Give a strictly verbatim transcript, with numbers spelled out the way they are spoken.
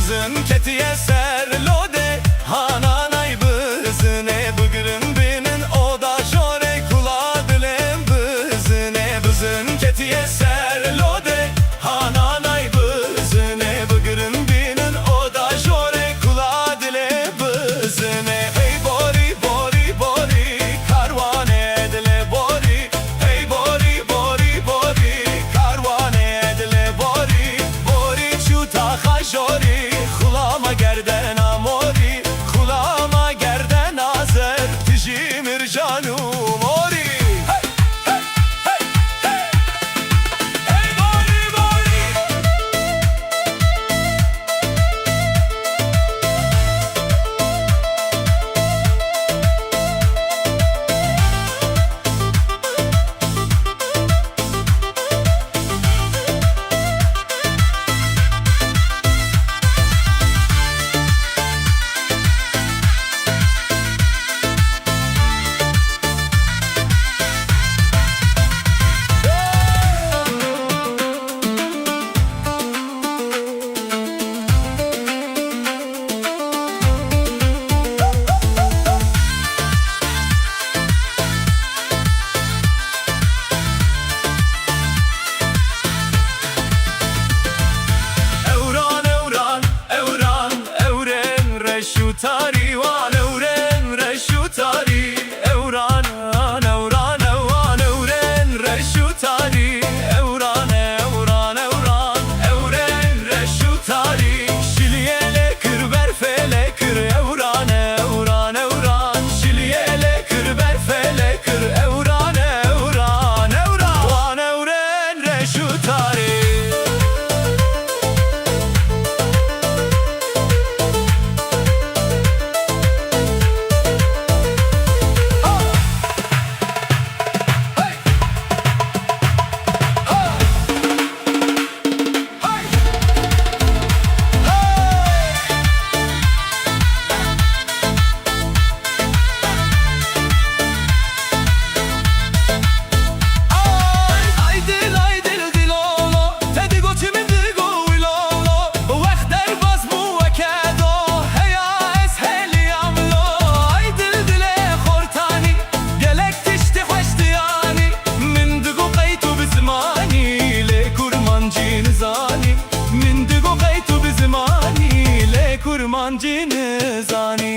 Bizin ketiye ser lodê, hananay bizinê, bigirin bînin oda jorê, kula dilê bizinê. Bizin ketiye ser lodê, hananay bizinê, bigirin bînin oda jorê, kula dilê bizinê. Hey borî, borî, borî, karwanê dilê borî. Hey borî, borî, borî, karwanê dilê borî. Borî çû taxa jorî, xulama gerdena morî, xulama gerdena zer, tu jî mircan û morî. Hey, hey, hey, hey. Hey borî, borî. Ewran, ewran, ewran, ewrên reş û tarî wan, ewrên reş û tarî. Ewran, ewran, ewran, ewrên reş û tarî. Ewran, ewran, ewran, ewrên reş û tarî. Şiliyê lê kir, berfê lê kir. Ewran, ewran, ewran, şiliyê lê kir, berfê lê kir. Ewran, ewran, ewran, wan ewrên reş û tarî. Ay, ay dil, ay dil, dilolo, te digo çi min digo wilolo, wext derbas bû weke do, heya ez heliyam lo. Ay dil, dilê xortanî, gelek tiştî xweş diyanî, min digo qey tu bi zimanî, lê kurmancî nizanî. Min digo qey tu bi zimanî, lê kurmancî nizanî.